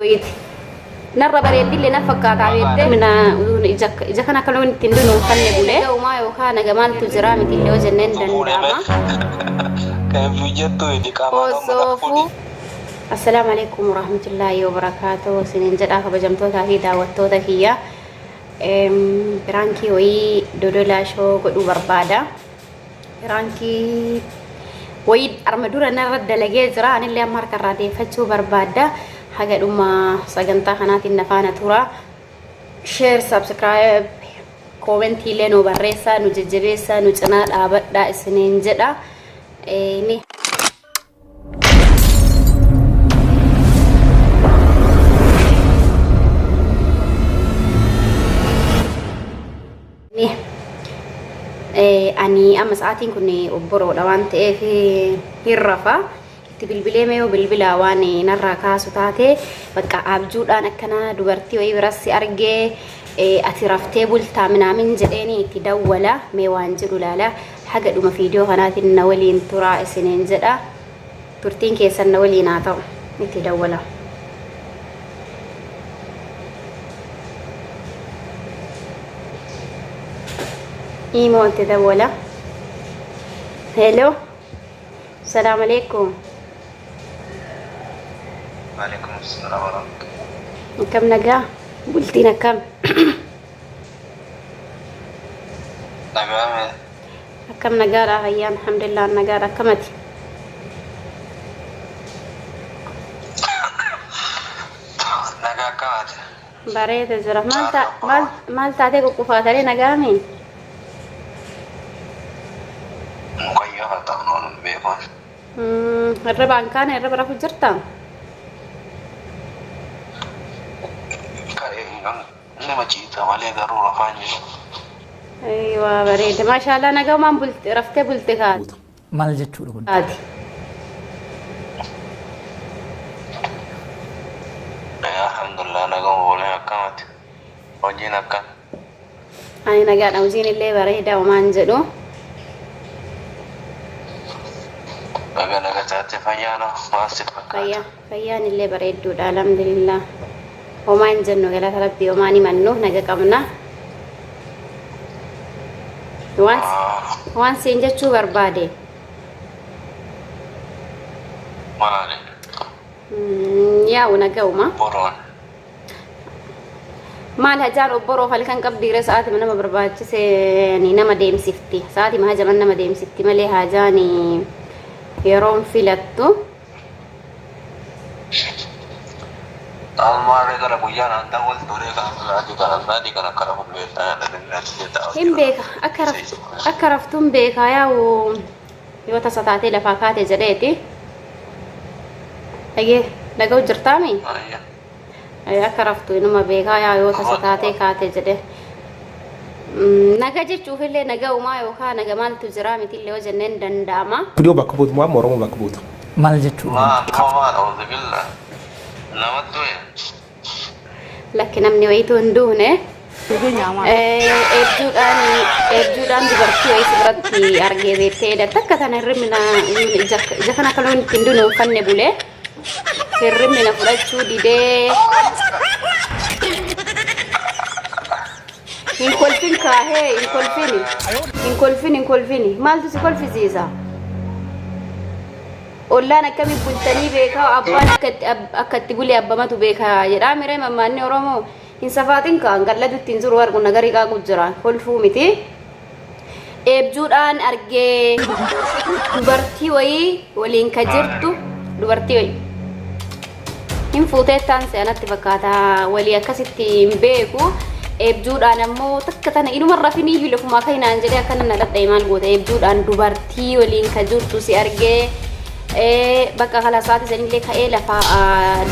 Wayiiti. Narra bareeddillee na fakkaataa beektee. Mina ija ija kana akka loon ittiin dunuunfanne bulee. Uumaa yookaan naga maaltu jira miti illee yoo jenneen danda'ama. Osoofuu. Assalaamu alaikum warahmatullaahi wabarakaatuh. Isiniin jedhaa kabajamtootaa fi daawwattoota kiyya. Piraankii wayii dodolaa shoo godhuu barbaada. Piraankii wayii arma dura narra dalagee jira. Anillee amma harka irraa deeffachuu barbaada. Haga dhuma sagantaa kanaatiin na faana tura. Share, subscribe, koomentii illee nu barreessaa, nu jajjabeessaa, nu cinaa dhaabadhaa isiniin jedha. Ni Ani amma sa'aatiin kun obboroodha waan ta'eef hin rafa. Itti bilbilee mee yoo bilbilaa waan narraa kaasu taate bakka abjuudhaan akkana dubartii wayii biras si argee ati raftee bultaa minaamin jedheeni itti dawwala mee waan jedhu laala. Haga dhuma viidiyoo kanaatiin na waliin turaa isiniin jedha. Turtiin keessan na waliin haa ta'u. Itti dawwala. Imoo itti dawwala. Hello. Salaam alaikum. Waalaikum assalam warahmatullahi. Akkam nagaa? Bultiin akkam? Nagaame. Akkam nagaadha fayyaan alhamdulillah nagaadha akkamati? Nagaa akkamaati. Bareeda jira. Maal ta- maal maal taatee quqqufaatalee nagaami? Mukayyoo haa ta'u noonu beekuun. Hirribaan kaane hirriba rafu jirta? Ka'ee nama ciisa malee garuu rafaa hin jiru. Waa bareeda. Maashaallah nagaumaan bulte raftee bulte kaate. Maal jechuudha kun? Ati. Alhamdulillah nagama oolee akkamati. Hojiin akkam. Ani nagaadha hojiin illee bareeda homaan jedhu. Baga naga taate fayyaana maal si fakkaata? Fayyaa fayyaan illee bareedduudha alhamdulillah. Homaa hin jennu galata rabbii homaan himannu naga qabna. Waan waan siin jechuu barbaade. Maali? Yaa'u naga'uma. Boroon. Maal hajaan obboroof halkan qabdiire sa'aatima nama barbaachise nama deemsifti. Sa'aatima hajaman nama deemsifti malee hajaan yeroon filattu. Almaarree gara guyyaa naan dawwal turee kan sa'aatii kana sa'aatii kana akka rafu beektaa Hin beeka akka raftu akka raftuun beekaa yaa'u yoo tasa taatee lafaa kaate jedheeti. Dhagee dhaga'u jirtaami? Akka raftu inuma beekaa yaa yoo tasa taatee kaate jedhe. Naga jechuufillee naga umaa yookaan naga maaltu jira mitillee yoo jenneen danda'ama. Video bakka buutu moo amma Oromoo bakka buutu? Maal jechuudha? Maal moo maal auzubillah. Namatti du'e. Lakki namni wayituu hin duune. Eebjuudhaan eebjuudhaan dubartii wayii si biratti argee beektee takka tana hirribni na ija ija kana akka loon ittiin dunuunfanne bulee hirribni na fudhachuu didee hin kolfin kaahee hin kolfini hin kolfin hin kolfini maaltu si kolfisiisa Ollaan akkami bultanii beekaa abbaan akka itti akka itti bule abbamatu beeka jedhaa miree mammaanni Oromoo hin safaatin kaan qalladutti hin jiru argu nagarii qaaqu jira kolfuu miti. Eebjuudhaan argee dubartii wayii waliin ka jirtu dubartii wayii. Hin fuuteettaan se'a natti fakkaata walii akkasitti hin beeku. Eebjuudhaan ammoo takka tana inuma rafiniyyuu lafumaa akka hinaan jedhee akkana na dhadha'e maal goota eebjuudhaan dubartii waliin ka jirtu si argee bakka kala sa'aatii sanillee ka'ee lafa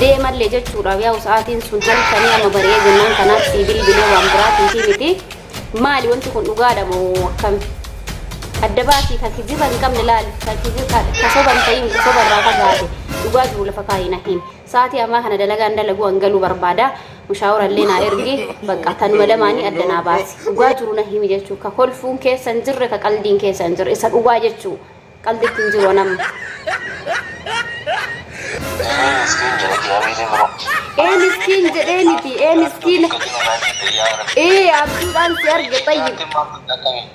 deemallee jechuudhaaf yaa'u sa'aatiin sun halkanii amma bari'ee jennaan kanaaf si bilbilee waan biraatii miti. Maali wanti kun dhugaadha moo akkami? Adda baasii ka kijiba hin qabne laali ka kijiba ka soba hin ta'in ka soba irraa fagaate dhugaa jiru lafa kaayi na himi. Sa'aatii ammaa kana dalagaan dalagu an galuu barbaada. Mushaawara illee naa ergi bakka tanuma lamaanii adda naa baasi. Dhugaa jiru na himi jechuu ka kolfuun keessa hin jirre ka qaldiin keessa hin jirre isa dhugaa jechuu. Qalditti hin jiru anamma. Ee miskiin jedhe kiyaamiitiin biroo. Een miskiin jedhee miti ee miskiin ee abjuudhaan si arge xayyib.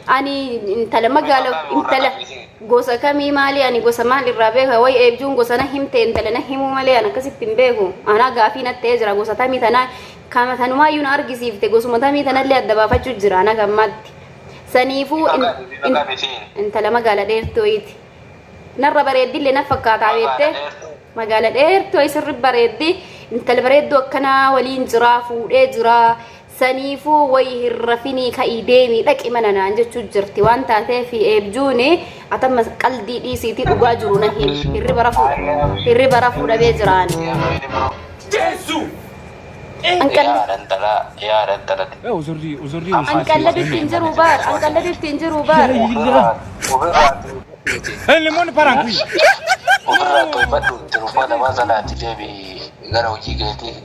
Ani intala magaala intala gosa kamii maali ani gosa maal irraa beeka way eebjuun gosa na himte intala na himuu malee ani akkasitti hin beeku. Anaa gaafii natti ta'ee jira gosa tamii tanaa kama tanumaayyuu na argisiifte gosuma tamii tanallee adda baafachuu jira ana gammaatti. Saniifuu intala magaala dheertuu wayiiti. Narra bareeddillee na fakkaataa beektee. Magaala dheertuu wayii sirri bareeddi. Intala bareedduu akkanaa waliin jiraa fuudhee jiraa. Saniifuu wayi hin rafinii ka'ii deemii dhaqi mana naan jechuu jirti waan taateef eebjuuni atamma qaldii dhiisiitii dhugaa jiru na himi. Hirriba rafuu hirriba rafuu dhabee jiraani. An qalladutti hin jiru baar an qalladutti hin jiru baar. Limoni parankui. Ofirraa tolfadhu tirufaa namaa sanaatti deebi'i gara hojii keetii.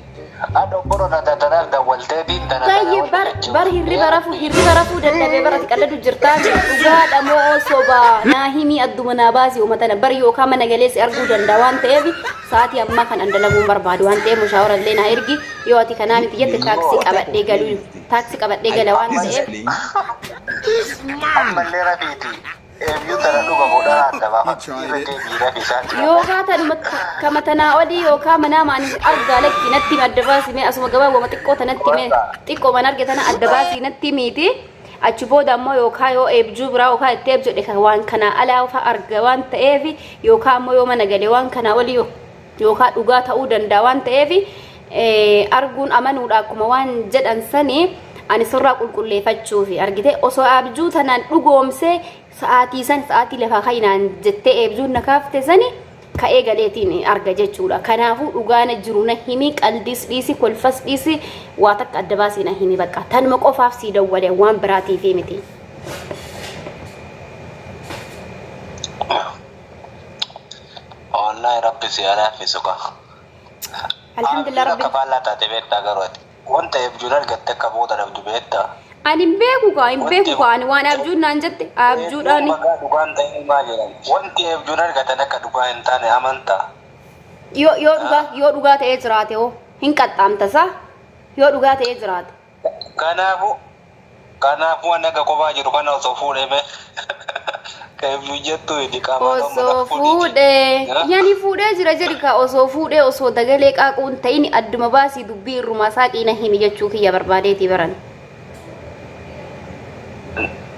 Adho boro na tatanaaf dawwalteetiin tana tana Tayyib wanta bar jechuun. bar hirriba rafu hirriba rafuu dadhabee bar ati qalladu jirtaa dhugaadha moo sobaa naa himii adduma naa baasii uumatana bar yookaan mana galee si arguu danda'a waan ta'eef sa'aatii ammaa kan an dalaguun barbaadu waan ta'eef mushaawara illee naa ergi yoo ati kanaa miti jette taaksii qabadhee galuu taaksii qabadhee gala waan ta'eef Ammallee rafiiti. Eebyuu tana dhuga godhaa adda baafadhu. Irra deebi'i rafi isaatti. Yookaa tanuma kama tanaa olii yookaa manaa maan argaa lakki natti himi adda baasi mee asuma gabaabuma xiqqoo tanatti mee xiqqoo man arge tana adda baasii natti himiiti achi booda ammoo yookaa yoo eebjuu biraa yookaa itti eebjodhe kan waan kanaa alaa fa arga waan ta'eef yookaa ammoo yoo mana gale waan kanaa olii yookaa dhugaa ta'uu danda'a waan ta'eef arguun amanuudha akkuma waan jedhan sanii ani sirraa qulqulleeffachuufi argite osoo abjuu tanaan dhugoomsee sa'aatii san sa'aatii lafaa ka'inaan jettee eebjuun na kaafte sani ka'ee galeetiin arga jechuudha. Kanaafuu dhugaana jiru na himi qaldiis dhiisi kolfas dhiisi waa takka adda baasii na himi bakka tanuma qofaaf sii dawwale waan biraatiifi miti. Wallahi rabbi si haa laaffisu kaa. Alhamdulillah Abjuun rabbi. akka faallaa taate beektaa garuu ati. Wanta abjuun argatte akka booda dhabdu beektaa. Ani hin beeku kaa hin Wanti beeku kaa ani waan abjuun naan jette abjuudhaan Abjuun bagaa dhugaan ta'ee maa jedhan. Wanti abjuun argatan akka dhugaa hin taane amantaa. yoo yoo dhugaa yoo dhugaa ta'ee jiraate hoo hin qaxxaamta saa yoo dhugaa ta'ee jiraate. Kanaafuu Kanaafuu ani akka kophaa jiru kana osoo fuudhee mee ka ibsuu jettu miti qaamaan amma Osoo na fuudhiiti. fuudhee yani fuudhee jira jedhi ka osoo fuudhee osoo dagalee qaaquu hin ta'in adduma baasii dubbii irrumaa saaqii na himi jechuu kiyya barbaadeetii baran.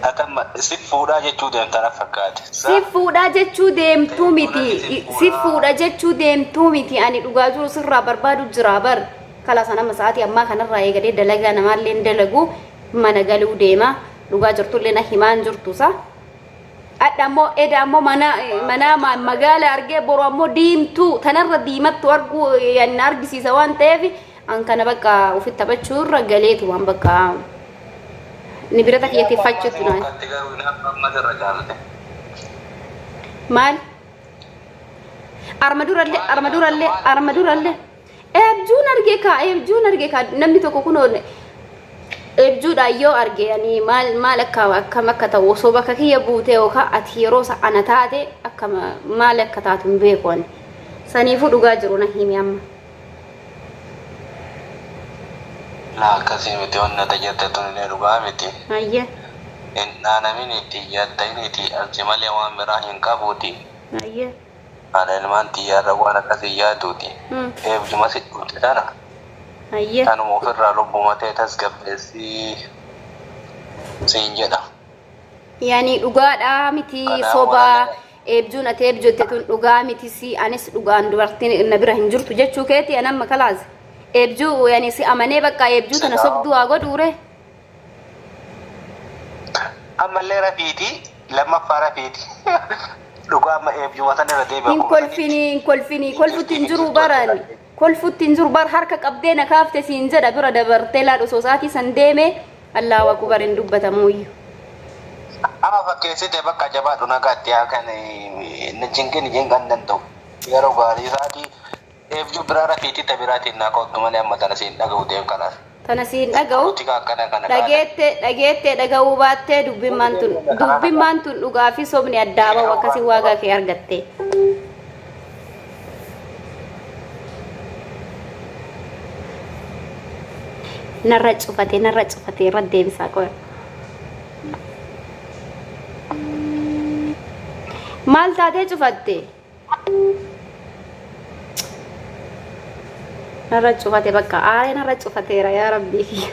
Atamma si fuudhaa jechuu deemta na fakkaate. Si fuudhaa jechuu deemtuu miti si fuudha jechuu deemtuu miti ani dhugaa jiru sirraa barbaadu jira bar. Kalaas an amma sa'aatii ammaa kanarraa eegalee dalagaa namaallee hin dalagu mana galuu deema dhugaa jirtullee na himaa hin jirtu sa Adha ammoo eda ammoo mana manaa magaala argee boru ammoo diimtuu tanarra diimattu arguu na argisiisa waan ta'eef an kana bakka ofitti taphachuu irra galeetu waan bakka ni birata kiyya tiffachuutti naan. Maal? Arma durallee arma durallee arma durallee Eebjuun arge kaa eebjuun arge kaa namni tokko kunoo eebjuudhaan yoo arge ani maal maal akka akkam akka ta'u osoo bakka kiyya buutee yookaan ati yeroo sa ana taate akka maal akka taatu hin beeku ani. Saniifuu dhugaa jiru na himi amma. Laa akkasii miti wanni ati jette tunillee dhugaa miti. Hayyee. Hin dhaanaminiti yaadda'initi ansi malee waan biraa hin qabuuti. Hayyee. Haadha ilmaan tiyyaa irra waan akkasii hin yaaduuti. Eebjuma si dhufte tana Hayyee. tanuma ofirraa lubbuma tee tasgabbeessi siin jedha. Yani dhugaadhaa miti Kanaafuu sobaa ana eebjuun ati eebjotte tun dhugaa miti si anis dhugaan dubartiin na bira hin jirtu jechuu keeti an amma kalaas eebjuu yani si amanee bakka eebjuu tana sobduu haa godhuure. Ammallee rafiiti lammaffaa rafiiti dhugaa amma eebjuma sana irra deebi'a Hin akkuma sanitti. kolfinii hin kolfinii kolfutti hin jiru baran kolfutti hin jiru bar harka qabdee na kaafte siin jedha bira dabartee laal osoo sa'aatii san deeme Allahu akubar hin dubbatamuuyyu. Amma fakkeessite bakka jabaadhu nagaatti haa kan na cinqin cinqan danda'u yeroo gaarii isaatii Eebjuu biraa rafiitii ta biraatiin naa koottu malee amma tana siin dhaga'u deem kalaas. Tana siin dhaga'u Politika akkana kana kaata. dhageette dhageettee dhaga'uu baattee dubbimmaan tun dubbimmaan tun dhugaa fi sobni addaa ba'u akkasii waagaa kee argatte. Narra cufate narra cufate irra deebisaa qoya. Maal taatee cufatte? Narra cufate bakka aaree narra cufateera yaa rabbii kiyya.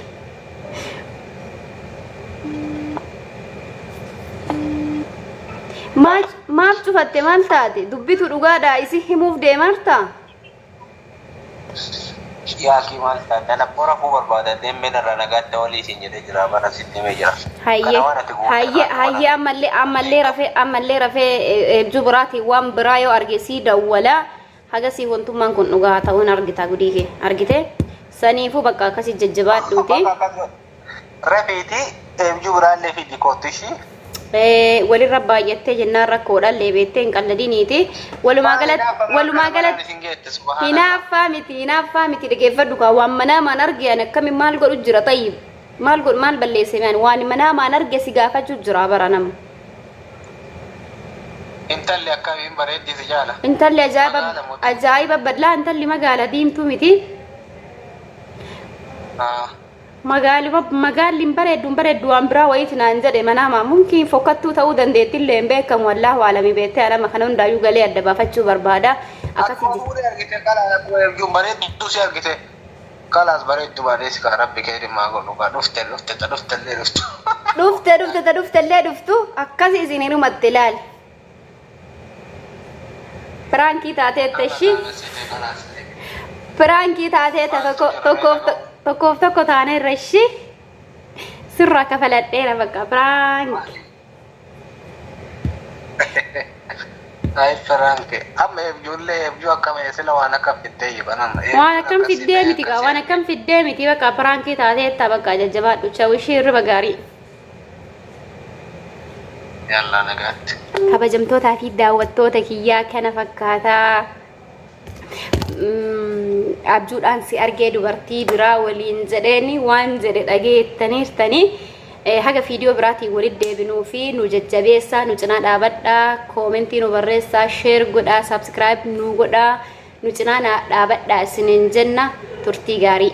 Maal maaf cufatte maal taate? Dubbitu dhugaadha isi himuuf deemarta? Yaakii maal taate? Ana abboo rafuu barbaada deemmeen irraa nagaatti walii isin jedhee jira bara sitti himee jira. Hayyee Kana waan ati goote hayyee irraa hayyee ammallee ammallee rafee ammallee rafee eebjuu biraatiin waan biraa yoo arge sii dawwala hagasii wantummaan kun dhugaa ta'uun argita gudii kee argite saniifuu bakka akkasii jajjabaadhuuti. Bakka akkas Rafiiti eebjuu biraallee fidi kootu ishii. Walirra baay'attee jennaan rakkoodhaan leebeettee hin qalladiniiti. Walumaa galatti walumaa galatti hinaaffaa miti hinaaffaa miti dhageeffadhu kaa waan manaa maan arge ani akkami maal godhu jira tayyib maal godhu maal balleesse ani waan manaa maan arge si gaafachuu jira bara nama. Intalli akkamiin bareeddi si jaala. Intalli ajaa'iba Magaala moo? ajaa'iba badlaa intalli magaala diimtuu miti. Ah. Magaaluma magaalli hin bareeddu hin bareeddu waan biraa wayiiti naan jedhe manaama mumkiin fokkattuu ta'uu dandeetti illee hin beekamu wallaahu aalami beektee anama kana hundaayyuu galee adda baafachuu barbaada akkasi Akkuma fuudhee argite kalaas akkuma eebjuun bareedduu si argite kalaas bareeddu bareessi kaa rabbi kee dhimmaa godhu kaa dhufte dhufte ta dhufte illee dhuftu. Dhufte dhufte ta dhufte illee dhuftu akkasi isin hinumatte ilaali. Piraankii taateetta ishii. Piraankii taateetta tokko tokkoof tokkoof tokko taane irra ishii. Sirraa kafaladheera bakka piraanki. Ay Frank, amma eebjuullee eebjuu akkam sila waan akkam fiddee jiban amma. Waan akkam fiddee miti kaa waan akkam fiddee miti bakka piraankii taateetta bakka jajjabaadhu chawu ishii hirriba gaarii. Yallaa nagaatti. Kabajamtootaa fi daawwattoota kiyyaa kana fakkaataa abjuudhaan si argee dubartii biraa waliin jedheeni waan jedhe dhageettaniirtanii haga fiidiyoo biraatiin walitti deebinuu fi nu jajjabeessaa nu cinaa dhaabadhaa koomentii nu barreessaa sheer godhaa saabskiraayib nu godhaa nu cinaa dhaabadhaa isiniin jenna turtii gaarii.